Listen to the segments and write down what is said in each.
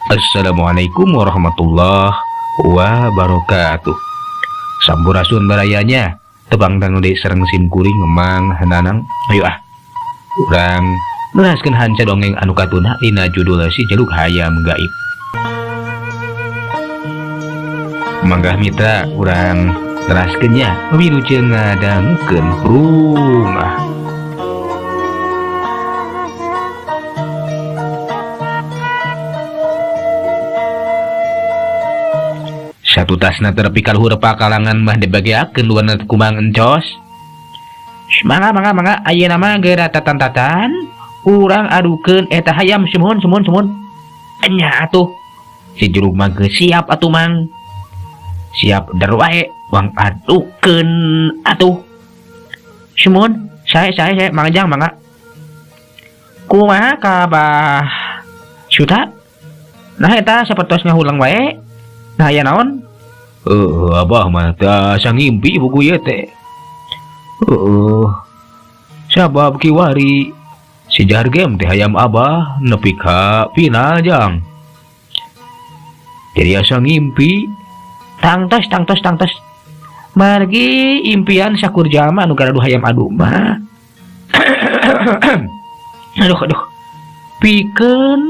Assalamualaikum warahmatullahi wabarakatuh. Sampurasun barayanya, tepang dangu deui sareng sim kuring Mang Nanang. Ayo ah, urang neraskeun hanca dongeng anu katuna dina judul Si Jeluk Hayam Gaib. Manggah mitra, urang neraskeun nya, wilujeng ngadangukeun rumah. Satu tasna terepi kaluhur pakalangan mah dibagiakeun luarna kumang encos. Mangga mangga mangga ayeuna mah geura tatan-tatan urang adukeun eta hayam sumuhun sumuhun sumuhun. Enya atuh. Si jeruk mah geus siap atuh mang. Siap der wae wang adukeun atuh. Sumuhun, sae sae sae mangjang mangga. Kumaha kabah Suta? Nah eta sapertos ngahulang wae. Nah aya naon? Abah mah teu asa ngimpi buku ieu teh. Heeh. Sabab kiwari si Jargem teh hayam abah nepi ka final jang. Jadi asa ngimpi. Tangtos tangtos tangtos. Margi impian sakur jalma anu gaduh hayam adu mah. Aduh aduh. Pikeun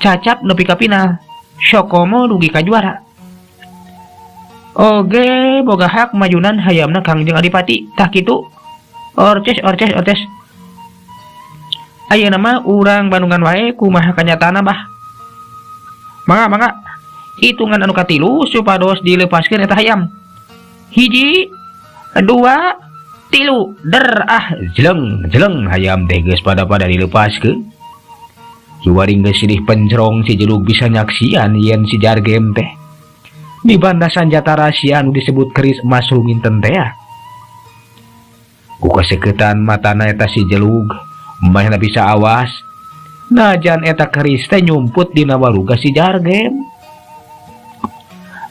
cacap nepi ka final. Sokomo dugi ka juara. Oge boga hak majunan hayamna Kangjeng Adipati. Tah kitu. Orces orces orces. Ayeuna mah urang Bandungan wae kumaha kanyataanna bah. Mangga mangga. Hitungan anu katilu supados dilepaskeun eta hayam. 1, 2, 3. Der ah jeleng jeleng hayam teh geus pada-pada dilepaskeun. Kiwari geus silih pencerong si jelug bisa nyaksian yen si Jargem teh mibanda sanjata rahasia anu disebut keris emas ruminten teh. Ku kaseketan matana eta si jelug manehna bisa awas najan eta keris teh nyumput dina waruga si Jargem.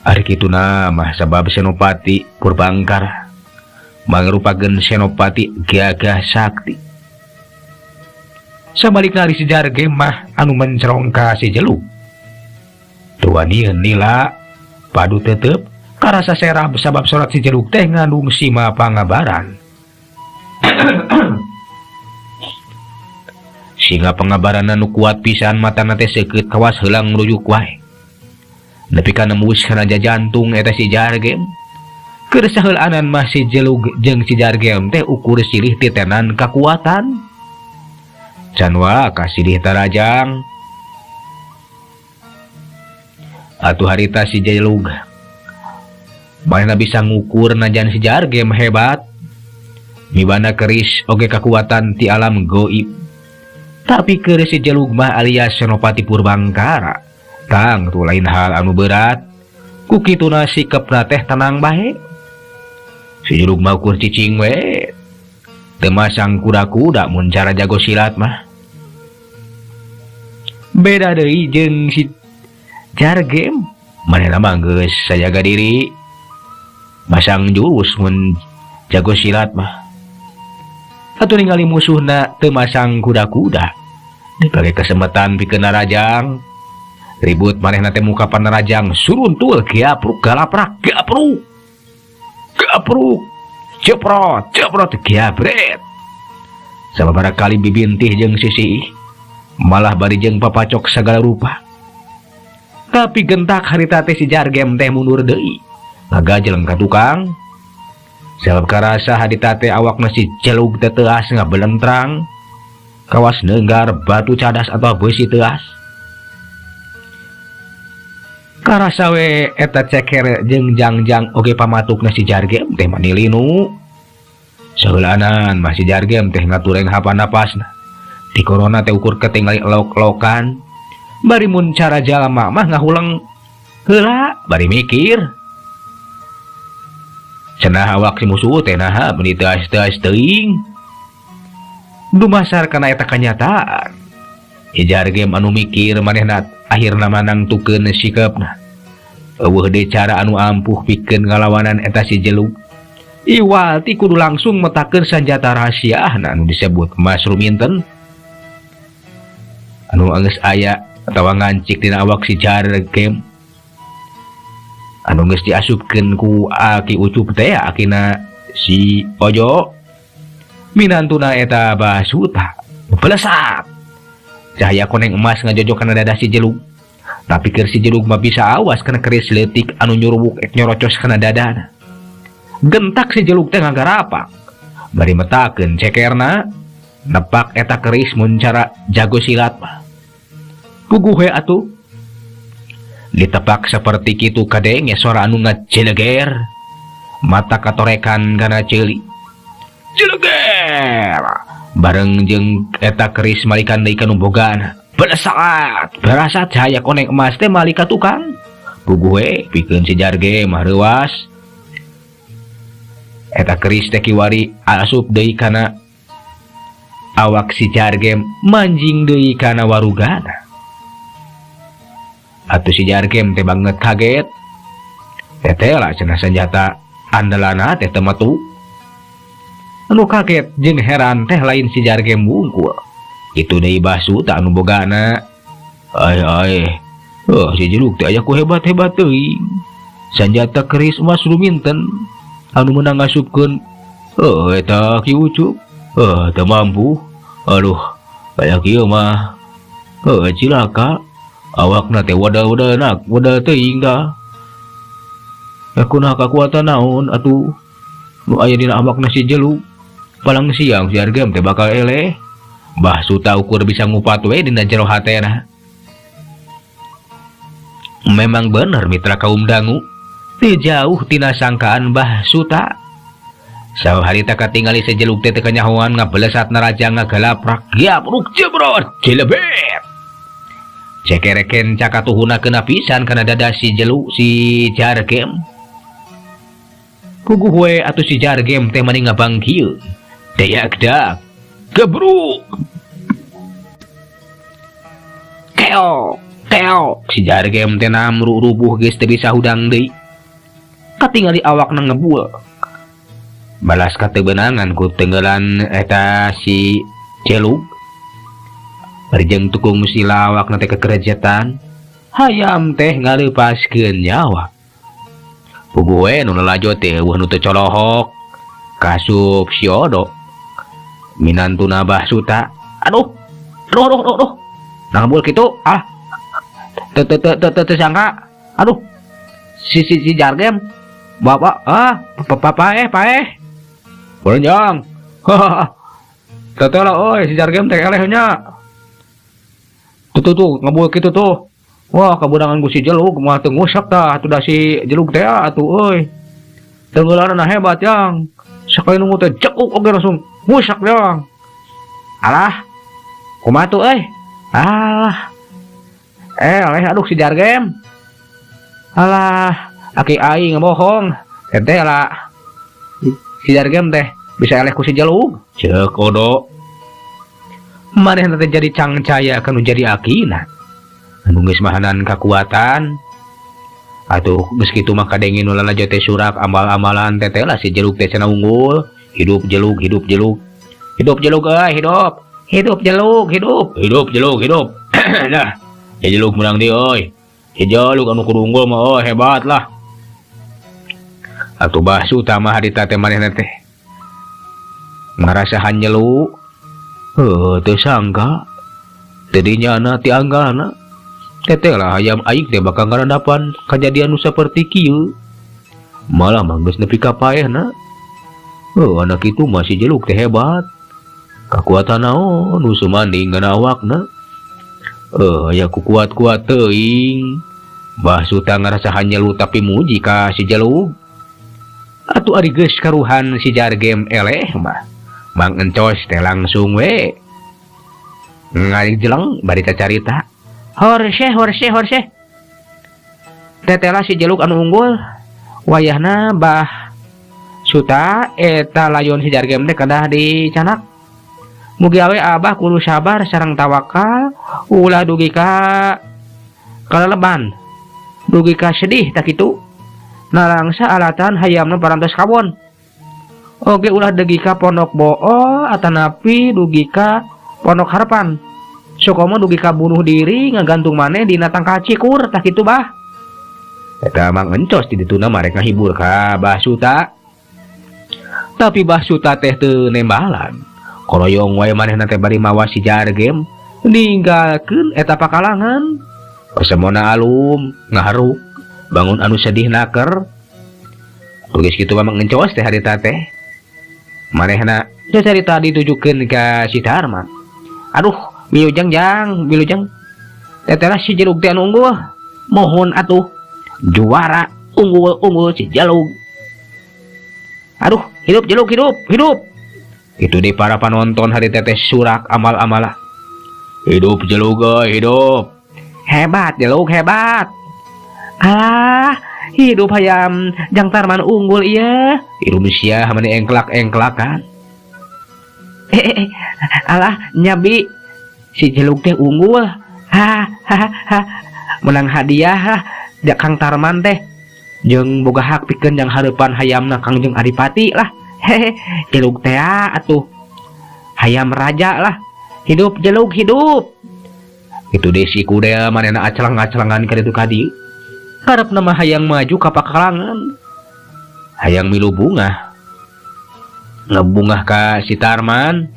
Ari kituna mah sabab Senopati Purbangkara mangrupakeun Senopati gagah sakti. Sabalikna ari si Jargem mah anu mencerong ka si jelug. Teu wanian nila padu tetep karasa serah sabab sorat si jelug teh ngandung sima pangabaran. Sehingga pengabaran anu kuat pisan matana teh seukeut kawas heulang rujuk wae. Nepi ka nembus kana jantung eta si Jargem. Keur saheulanan mah si jelug jeung si Jargem teh ukur silih titenan kakuatan. Can wa kasilih tarajang. Atuh harita si jelug manehna bisa ngukur najan si Jargem hebat. Mibanda keris oge kakuatan ti alam goib. Tapi keris si jelug mah alias Senopati Purbangkara. Tang tu lain hal anu berat. Ku kituna sikepna teh tenang bae. Si jelug mah ukur cicing we. Teu masang kuda-kuda mun cara jago silat mah. Beda deui jeung si Jargem. Manehna mah geus sajaga diri. Masang jurus mun jago silat mah. Atuh ningali musuhna teu masang kuda-kuda. Dipake kesempatan pikeun narajang. Ribut manehna teh muka panarajang suruntul gapruk galaprak gapruk. Gapruk. Ceprot, ceprot gabret. Sababaraha kali bibintih jeung sisih malah bari jeung papacok sagala rupa. Tapi gentak harita teh si Jargem teh mundur deui. Ngagajeleng ka tukang. Sabab karasa harita teh awakna si jelug teh teuas ngabelentrang. Kawas neunggar batu cadas atau beusi teuas. Karasa we eta ceker jeung jangjang oge pamatukna si Jargem teh manilinu. Saheulanan mah si Jargem teh ngatureng hapa napasna. Di corona teh ukur ketinggali elok-elokan. Bari mun cara jalma mah ngahuleng heula bari mikir. Cenah awak si musuh teh naha meuni teuas-teuas teuing. Dumasar kana eta kanyataan. Si Jargem anu mikir manehna akhirna manangtukeun sikepna. Eueuh deui cara anu ampuh pikeun ngalawanan eta si jelug. Iwal ti kudu langsung metakeun sanjata rahasiana anu disebut Mas Ruminten. Anu geus aya Atawa ngancik dina awak si Jargem anu geus diasupkeun ku Aki Ucup teh, akina si Ojo, minantuna eta Bah Suta. Belesat cahaya koneng emas ngajojok kana dada si Jelug, tapi keur si Jelug mah bisa awas kana keris leutik anu nyurubuk ek nyorocos kana dadana. Gentak si Jelug teh ngagarapak bari metakeun cekerna nepak eta keris. Mun cara jago silat mah puguh we atuh ditepak seperti kitu. Kadenge suara anu ngajeleger, mata katorekan kana ceuli. Jeleger bareng jeung eta keris malikan deui kanu bogana. Belesat berasa cahaya koneng emas teh malik ka tukang. Puguh we pikeun si Jarge mah reuas eta keris teh kiwari asup deui kana awak si Jargem, manjing deui kana warugana. Atuh si Jargem teh banget kaget. Teteh lah cenah senjata andalanna teh teu metu. Anu kaget jeung heran teh lain si Jargem wungkul, itu deui Bah Suta anu bogana. Ay ay, oh, si Jeluk teh aya ku hebat-hebat teuing. Senjata keris emas ruminten anu menang ngasupkeun, oh, eta Ki Ucup, oh, teu mampu. Aduh, kaya kieu mah, oh, cilaka awakna teh wadah-wadah nak wadah teuing dah. Kunaha kakuatan naon atuh nu aya dina awakna si Jeluk? Palang siang si Jargem teh bakal eleh. Bah Suta ukur bisa ngupat we dina jero hatena. Memang bener, mitra kaum dangu, teu jauh tina sangkaan Bah Suta. Harita katingali si Jeluk teh teu kanyahoan ngabelesat naraja ngagalaprak gapruk jebrot jelebet. Cekereken cakatuhuna kena pisan kana dada si Jeluk, si Jargem. Puguh we atuh si Jargem teh mani ngabangkieu. Dayak dak gebruk keok keok, si Jargem teh namru rubuh geus teu bisa hudang deui. Katingali awakna ngebul, balas katebenangan ku tenggelan eta si Jeluk. Barjeng tukung sila awakna teh kekerejetan, hayam teh ngaleupaskeun nyawa. Puguh we nu lalajo teh euweuh nu teu colohok, kasup si Odo, minantuna Bah Suta. Aduh aduh aduh aduh, aduh. Nah, ngebul kitu ah, teu teu teu teu teu sangka. Aduh, si si si Jargem, bapak ah, papaeh paeh Berenjang. Teu lah oi, si Jargem teh eleh nya. Tuh tuh tuh ngebul kitu tuh. Wah, kabeunangan ku si Jeluk mah teu ngusak tah atuh da si Jeluk teh atuh euy. Tenggelanna hebat yang. Sakali nunggu teh cekuk oge langsung ngusak yang. Alah. Kumaha tuh euy? Alah. Eh, eleh aduh si Jargem. Alah, aki aing ngebohong. Teh lah. Si Jargem teh bisa eleh ku si Jeluk. Ceuk Odo. Manehna teh jadi cangcaya kanu jadi akina. Anu geus mahanan kakuatan. Atuh geus kitu mah kadenge nu lalajo teh surak amal-amalan teh lah si Jeluk teh cenah unggul. Hidup Jeluk, hidup Jeluk. Hidup Jeluk euy, hidup. Hidup Jeluk, hidup. Hidup Jeluk, hidup. Nah, si Jeluk menang deui euy. Si Jeluk anu kudu unggul mah euy, hebat lah. Atuh Bah Suta mah harita teh manehna teh ngarasa hanyelu. Heuh, teu sangka tadinya na ti anggalna teteh lah hayam aing teh bakal ngarandapan kajadian nu saperti kieu, malah mah geus nepi ka paehna. Heuh, anak itu masih Jeluk teh hebat. Kakuatan naon nu sumanding kana awakna? Eh, aya ku kuat-kuat teuing. Bah Suta ngarasa hanyelu tapi muji ka si Jeluk. Atuh ari geus karuhan si Jargem eleh mah, Mang Encos teh langsung we ngajeleng bari carita. Horse horse horse, tetela si Jeluk anu unggul. Wayahna Bah Suta eta layon si Jargem teh kedah dicanak. Mugi awe abah kudu sabar sareng tawakal, ulah dugi ka kaleleban, dugi ka sedih. Tak kitu nalangsa alatan hayamna parantos kawon. Oge ulah dugi ka pondok bool atanapi dugi ka pondok harapan. Sokomo dugi ka bunuh diri ngagantung maneh dina tangkal cikur tah kitu bah. Eta Mang Encos di dituna mah rek ngahibur ka Bah Suta. Tapi Bah Suta teh teu nembalan. Koroyong wae manehna teh bari mawa si Jargem ninggalkeun eta pakalangan. Pasemona alum ngaharuk bangun anu sedih naker. Geus kitu mah Mang Encos teh harita teh. Manehna carita ditujukeun ka si Tarman. Aduh, wilujeng jang, wilujeng. Teteh si Jelug teh anu unggul. Mohon atuh juara unggul-unggul si Jelug. Aduh, hidup Jelug, hidup, hidup. Itu di para penonton hari teteh surak amal-amalah. Hidup Jelug, euy, hidup. Hebat Jelug, hebat. Alah, hidup hayam Jang Tarman unggul iya. Hidup sia mani engklak-engklakan. Alah, nyabi si Jelug teh unggul. Ha ha ha. Menang hadiah lah da Kang Tarman teh. Jeung boga hak pikeun jang hareupan hayamna Kang Jeung Adipati lah. Hehe, Jelug teh atuh. Hayam raja lah. Hidup Jelug, hidup. Itu deh si kudel manehna aclang-aclangan ka ditu ka dieu. Karepna mah hayang maju ka pakalangan. Hayang milu bungah. Ngebungah ka si Tarman.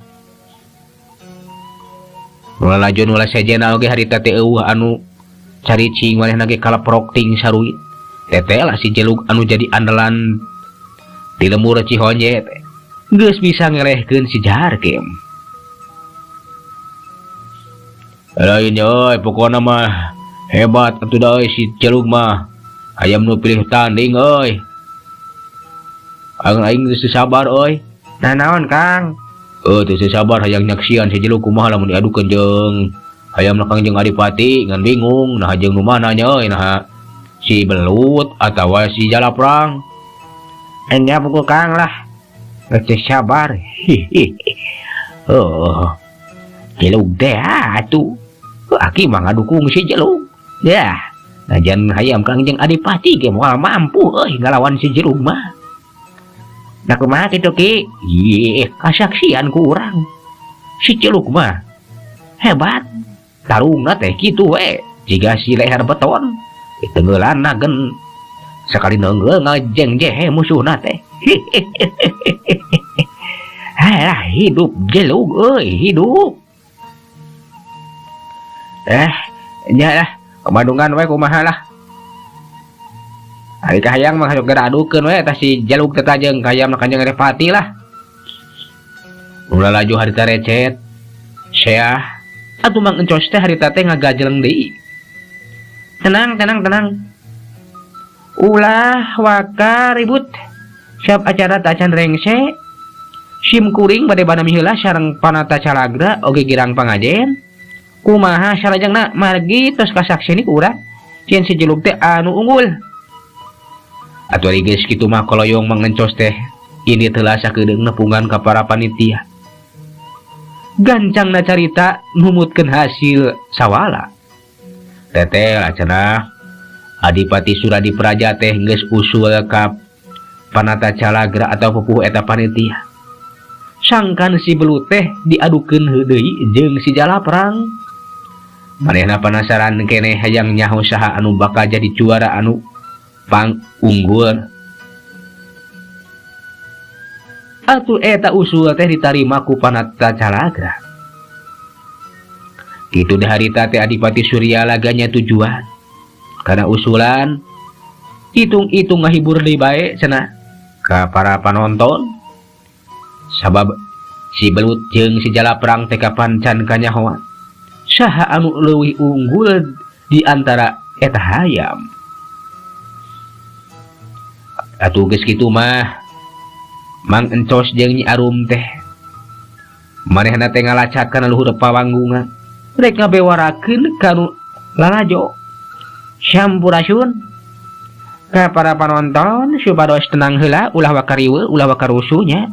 Nu lalajo nu lasejena oge harita teh eueuh anu caricing manehna ge kaleprok ting saruit. Teteh lah si Jelug anu jadi andalan di lemur Cihonje teh. Geus bisa ngelehkeun si Jargem. Lain euy, pokona mah hebat atuh da euy si Jelug mah. Hayam nu pilih tanding euy. Aing geus teu sabar euy. Nah naon Kang? Teu sabar hayang nyaksian si Jelug kumaha lamun diadukeun jeung hayam Kang Jeung Adipati ngan bingung nah jeung nu mana nya euy, nah si Belut atawa si Jalaprang. Enya pukul Kang lah. Geus sabar. Hihi. Oh. Jelug teh atuh. Aki mah ngadukung si Jelug. Yah, najan hayam Kang Jeung Adipati ge moal mampu euy ngalawan si Jelug mah. Nah kumaha kitu Ki? Ih, kasaksian ku urang. Si Jelug mah hebat. Tarungna teh kitu we, jiga si leher beton. Tenggelanna gen sakali neungeul ngajengjehe musuhna teh. Halah hidup Jelug euy, hidup. Nya lah, kebandungan we kumaha lah. Ari kahayang mah hayang geura adukeun we tah si Jelug teh jeung hayam Kanjeng Adipati lah. Ulah laju harita recet. Seah atuh Mang Encos teh harita teh ngagajeleng deui. Tenang, tenang, tenang. Ulah waka ribut. Siap acara tacan rengse. Sim kuring bade banami heula sareng panata calagra oge girang pangajen. Kumaha salajengna margi tos kasakseni ku urang cien si Jelug teh anu unggul. Atuh ari geus kitu mah koloyong Mang Encos teh ini telah sakedeung nepungan ka para panitia. Gancangna carita numutkeun hasil sawala. Teteh lah cenah Adipati Suradi Praja teh geus usul ka panata calagra atau pupuh eta panitia. Sangkan si Belut teh diadukeun deui jeung si Jalaprang. Manehna penasaran keneh hayang nyaho saha anu bakal jadi juara anu pangunggul. Atuh eta usul teh ditarima ku panata calagra. Kitu deh harita teh Adipati Surya laganya tujuan. Karena usulan hitung-hitung ngahibur deui bae cenah ka para panonton. Sabab si Belut jeung si Jalaprang teh kapan can kanyahoan. Saha anu leuwih unggul di antara eta hayam. Atuh geus kitu mah Mang Encos jeung Nyi Arum teh manehna teh ngalacat kana luhur pawanggungan. Rek ngabewarakeun ka nu lalajo. Sampurasun ka para panonton supados tenang heula ulah waka riweuh ulah waka rusuh nya.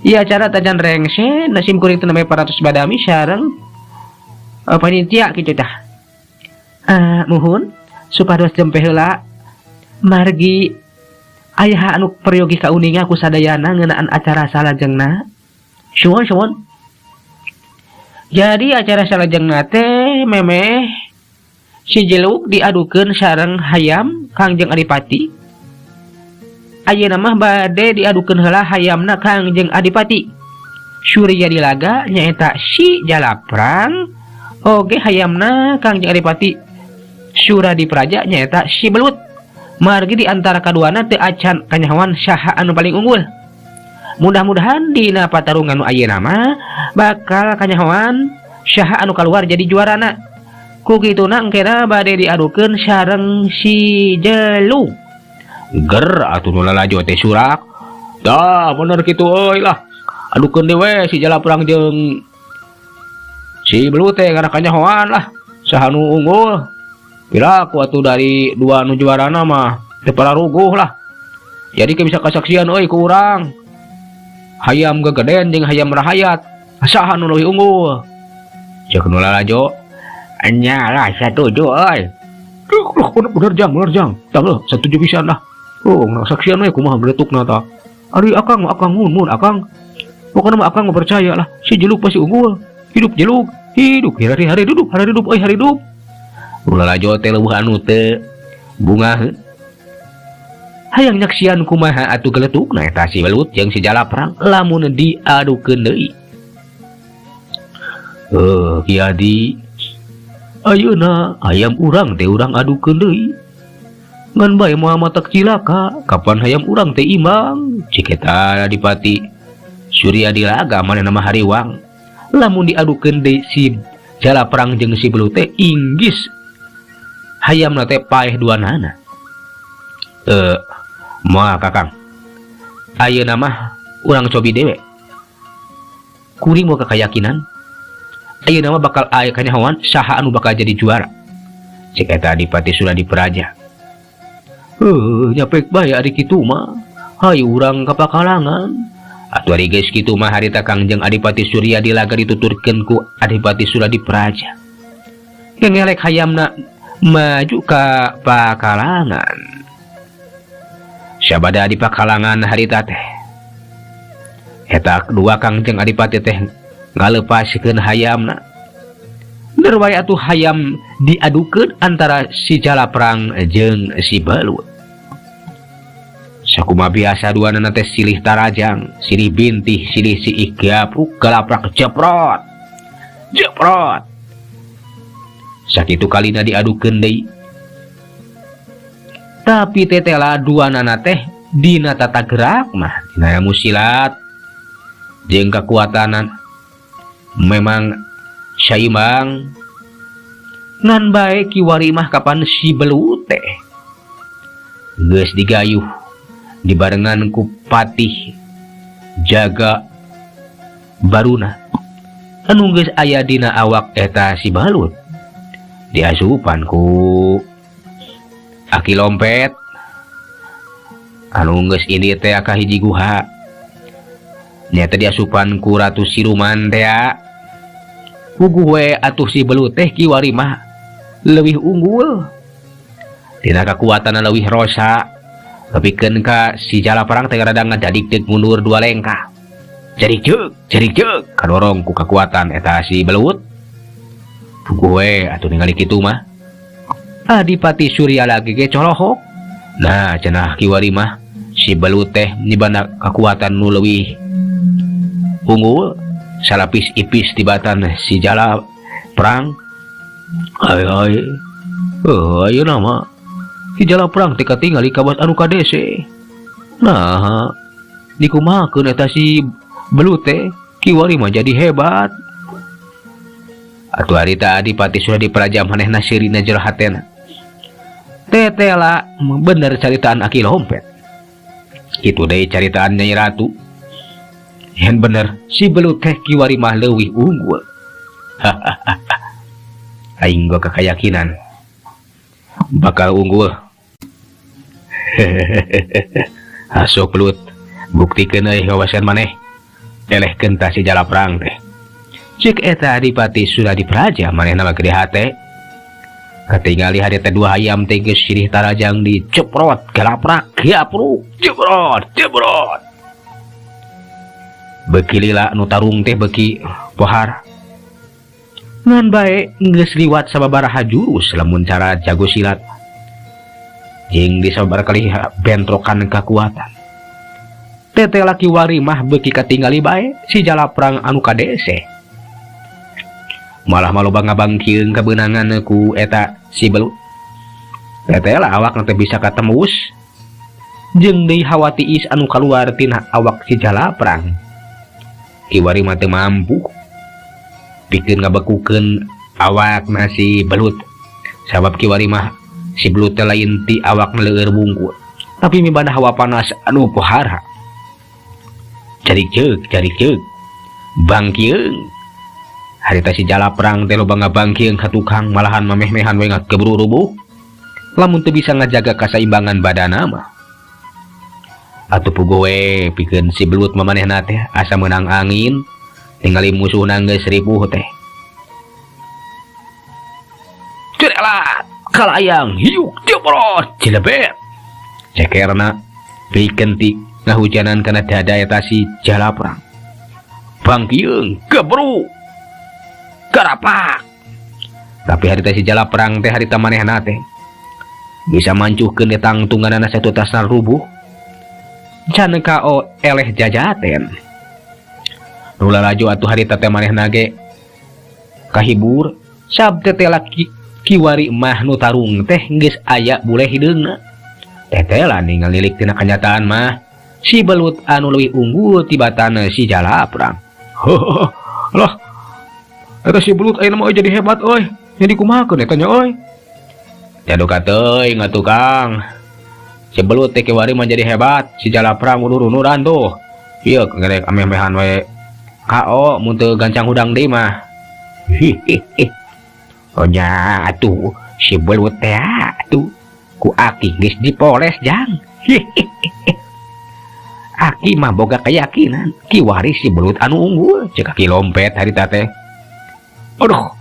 Ieu acara tajan rengse nasim kuring teh namanya 400 badami sareng panitia kitu tah. Muhun supados jempe heula margi aya anu peryogi kauninga ku sadayana ngeunaan acara salajengna. Suwun suwun. Jadi acara salajengna teh memeh si Jeluk diadukeun sareng hayam Kangjeng Adipati. Ayeuna mah bade diadukeun heula hayamna Kangjeng Adipati Surya Dilaga, nyaeta si Jalaprang, oge hayamna Kangjeng Adipati Suradi Praja, nyaeta si Belut. Margi di antara kaduana teu acan kanyahoan saha anu paling unggul. Mudah-mudahan dina patarungan nu ayeuna mah bakal kanyahoan saha anu keluar jadi juarana. Ku kituna engkena bade diadukeun sareng si Jeluk. Ger atuh nu lalajo teh surak. Dah bener kitu euy lah. Adukeun deui we si Jalaprang jeung si Belut teh karena kanyahoan lah saha nu unggul. Piraku atuh dari dua nu juarana mah teu pararuguh lah. Jadi ke bisa kasaksian euy ku urang. Hayam gegeden jeung hayam rahayat, saha nu leuwih unggul? Ceuk nu lalajo. Nya lah, satuju euy. Duh, bener, bener jang, bener jang. Tah lah, satuju pisan lah. Oh, saksian we kumaha beletukna tah. Ari akang mah akang mun mun akang. Pokoknya mah akang mah percaya lah, si Jeluk pasti unggul. Hidup Jeluk, hidup hari hari hidup, hari hidup euy, hari hidup. Nu lalajo teh leuweuh anu teu bungah. Hayang nyaksian kumaha atuh geletukna eta si Belut jeung si Jalaprang lamun diadukeun deui. Eh, Ki Adi, ayeuna hayam urang teh urang adukeun deui. Ngan bae moal matak cilaka, kapan hayam urang teh imbang? Cik eta Adipati Surya Dilaga manehna mah hariwang. Lamun diadukeun deui si Jalaprang jeung si Belut teh, inggis hayamna teh paeh duanana. Eh, moal, Kakang. Ayeuna mah urang cobi dewe. Kuring boga keyakinan ayeuna mah bakal aya kanyahoan saha anu bakal jadi juara. Cek eta Adipati Suradi Praja. Heuh, nya pek bae ari kitu mah. Hayu urang ka pakalangan. Atuh ari geus kitu mah harita Kangjeng Adipati Surya Dilaga dituturkeun ku Adipati Suradi Praja. Ngelek hayamna maju ka pakalangan. Sabada di pakalangan harita teh. Eta dua Kangjeng Adipati teh ngalepaskeun hayamna. Bener wae atuh hayam diadukeun antara si Jalaprang jeung si Belut. Sakumaha biasa duanana teh silih tarajang, silih bintih, silih siih gapruk galaprak jeprot. Jeprot. Sakitu kalina diadukeun deui. Tapi tetela duanana teh dina tata gerak mah, dina ilmu silat jeung kekuatanan memang saimbang, ngan bae kiwari mah kapan si Belut teh geus digayuh dibarengan ku Patih Jaga Baruna anu geus aya dina awak eta si Belut, diasupan ku Aki Lompet anu geus ini teh ka hiji guha, nyata diasupan ku Ratu Siluman teh. Puguh we atuh si Belut teh kiwari mah leuwih unggul dina kekuatan, leuwih rosa, tapi ka si Jalaprang teh rada ngadadik mundur dua lengkah, jadi cek jadi cek kadorong ku kekuatan eta si Belut. Puguh we atuh ningali kitu mah Adipati Surya lagi ge colohok. Nah, cenah kiwari mah si Belut teh nyibana kekuatan nu leuwih unggul salapis ipis tibatan si Jala Perang. Ay ay, oh, ayeuna mah si Jala Perang teh katingali kawas anu kadese. Nah, dikumahakeun eta si Belut teh kiwari mah jadi hebat atuh. Harita Adipati Suradi Praja manehna seurina jero hatena, tetela bener caritaan Aki Lompet itu deui, caritaan Nyai Ratu yang bener, si Belut teh kiwari mah leuwih unggul. Aing gua keyakinan bakal unggul. Asok Belut, buktikeun euy kawasan maneh, elehkeun tah si Jalaprang teh, cek eta Adipati Suradi Praja manehna mah gede hate. Katingali harita dua hayam teh geus silih tarajang, diceprot galaprak gapruk jeprot jeprot, beuki lila nu tarung teh beuki pohar. Ngan bae geus liwat sababaraha jurus lamun cara jago silat. Jeung di sababaraha kali bentrokan kakuatan. Tetela kiwari mah beuki katingali bae si Jalaprang anu kadese. Malah maloba ngabangkieun kabeunangan ku eta si belut. Tetela awak teh bisa katembus jeung deui hawa tiis anu kaluar tina awak si Jalaprang. Kiwari mah teu mampu pikeun ngabekukeun awakna si belut. Sabab kiwari mah si belut teh lain ti awakna leueur bungkul, tapi mibanda hawa panas anu pohara. Cari ceuk, cari ceuk, bangkieung. Harita si Jalaprang teh loba ngabangkieung ka tukang, malahan mameh-mehan we ngakeburu rubuh. Lamun teu bisa ngajaga kasaimbangan badana mah. Atuh puguh we pikeun si belut mah manehna teh asa meunang angin ningali musuhna geus ripuh teh. Cerelat kalayang hiuk jebrot cilebet. Cekerna pikeun ti ngahujanan kana dada eta si Jalaprang. Bangkieung gebru garapak. Tapi harita si Jalaprang teh harita manehna teh bisa mancuhkeun tangtunganana satutasna rubuh. Can kao eleh jajaten. Nu lalajo atuh harita teh manehna ge kahibur sab tetela kiwari mah nu tarung teh geus aya bule hideungna. Tetela ningali lilik tina kanyataan mah si belut anu leuwih unggul tibatan si Jalaprang. Lah, eta si belut ayeuna mah jadi hebat euy. Jadi kumahakeun eta nya euy? Jaduka teuing atuh Kang. Si belut teh kiwari mah jadi hebat, si Jalaprang unur-unuran tuh. Ieu ngerek ameh-mehan we KO mun teu gancang hudang deui mah. Hihihi. Oh nya atuh si belut teh atuh ku aki geus dipoles jang. Hihihi. Aki mah boga keyakinan kiwari si belut anu unggul, cek aki lompet harita teh. Aduh,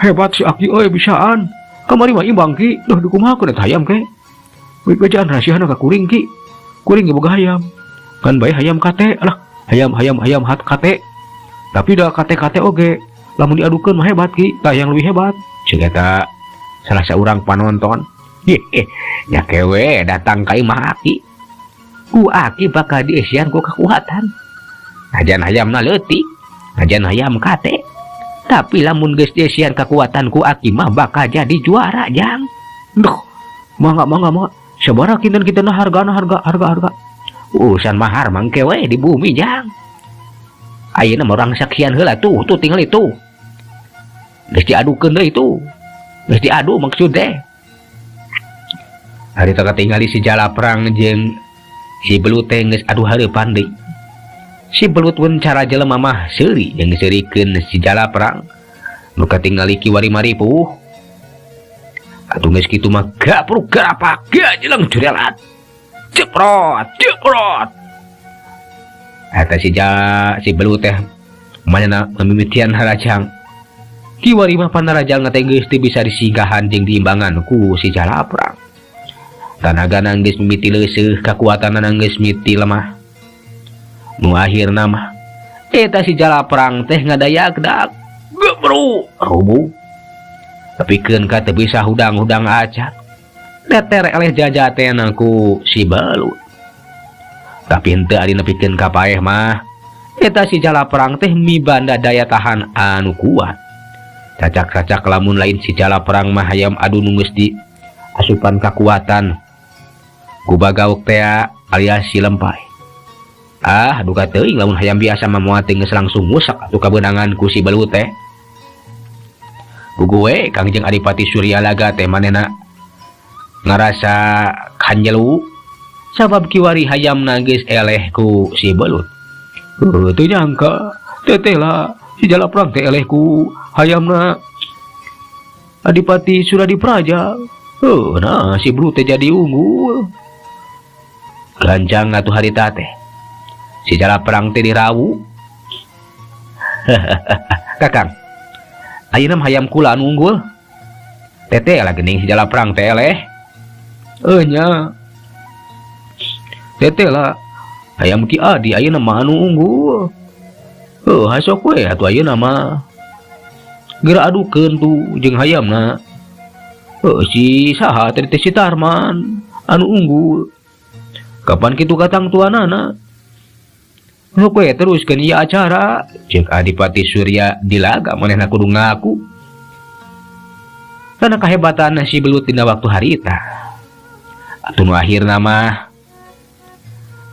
hebat si aki euy bisaan. Kamari mah imbang ki, duh dikumahakeun eta hayam ke. Bejaan rahasiana ka kuring ki. Kuring ge boga hayam. Kan bae hayam kate, alah hayam hayam hayam hat kate. Tapi da kate-kate oge lamun diadukeun mah hebat ki, tah yang lebih hebat. Cek eta salah saurang panonton. Hehe, nya kewe datang ka imah aki. Ku aki bakal diesian ku kekuatan. Najan hayamna leutik, najan hayam kate. Tapi lamun geus diesian kekuatan ku aki mah bakal jadi juara jang. Duh, mangga mangga mangga. Sabaraha kinten-kintenna hargana harga harga harga. Urusan mahar mangke we di bumi jang. Ayeuna mah urang saksian heula tuh, tuh tingali tuh. Geus diadukeun deui tuh. Geus diadu maksud teh. Harita katingali si Jalaprang jeung si belut teh geus adu hareupan deui. Si belut pun cara jelema mah seuri jeung seurikeun si Jalaprang. Nu katingali kiwari maripuh. Atuh geus kitu mah gapruk garapak gajeleng jurelat. Ceprot, ceprot. Eta si si belut teh manehna mimitian harajang. Kiwari mah panarajang teh geus teu bisa disinggahan jeung diimbangan ku si Jalaprang. Tanagana geus mimiti leuseuh, kakuatanana geus mimiti lemah. Nu akhirna mah eta si Jalaprang teh ngadayak-dak gebru rubuh. Tepikeun ka teu bisa hudang-hudang acan. Teter eleh jajatena ku si belut. Tapi henteu ari nepikeun ka paeh mah eta si Jalaprang teh mibanda daya tahan anu kuat. Cacak-cacak lamun lain si Jalaprang mah hayam adu nu geus di asupan kakuatan ku bagauk tea alias si lempay. Ah, duka teuing lamun hayam biasa mah moal teu geus langsung ngusak atuh kabeunangan ku si belut teh. Gugu we Kangjeng Adipati Suryalaga teh manehna ngarasa kanjelu sabab kiwari hayamna geus eleh ku si belut. Heuh, teu nyangka teteh lah si Jalaprang teh eleh ku hayamna Adipati Suradipraja. Heuh, nah si belut teh jadi unggul. Gancang atuh harita teh. Si Jalaprang teh dirawu. Kakang, ayeuna mah hayam kula anu unggul. Teteh lah geuning si Jalaprang teh eleh. Heuh nya. Teteh lah hayam Ki Adi ayeuna mah anu unggul. Heuh, hasok we atuh ayeuna mah. Geura adukeun tuh jeung hayamna. Heuh, si saha tadi teh, si Tarman anu unggul. Kapan kitu katangtuanana? Sok we teruskeun ieu acara, ceuk Adipati Surya Dilaga, manehna kudu ngaku karena kahebatan si belut dina waktu harita. Atuh nu akhirna mah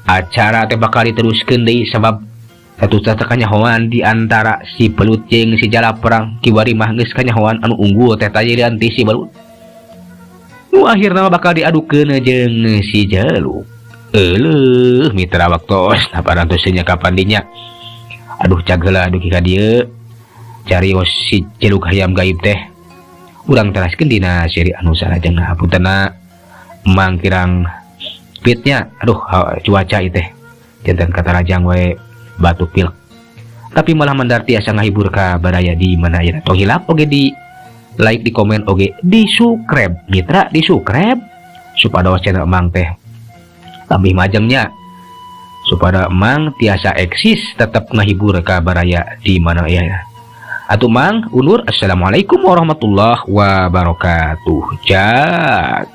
acara teh bakal diteruskeun deui sabab satu kanyahoan di antara si belut jeung si Jalaprang. Kiwari mah geus kanyahoan anu unggul teh tajiran ti si belut. Nu akhirna mah bakal diadukeun jeung si Jeluk. Euleuh, mitra, waktos parantos nya kapan dinya. Aduh, cagela dugi ka dieu carios si Jeluk Hayam Gaib teh. Urang teraskeun dina seri anu salajengna. Hapuntenna, Mang kirang fitnya. Aduh, cuaca ieu teh janten katarajang we batuk pilek, tapi malah mandar tiasa ngahibur ka baraya di mana ya. Tong hilap oge di like, di komen, oge di subscribe, mitra, di subscribe supaya channel Emang teh lebih majengnya, supaya Emang tiasa eksis tetap ngahibur ka baraya di mana ya. Atuh Mang undur. Assalamualaikum warahmatullahi wabarakatuh. Jak.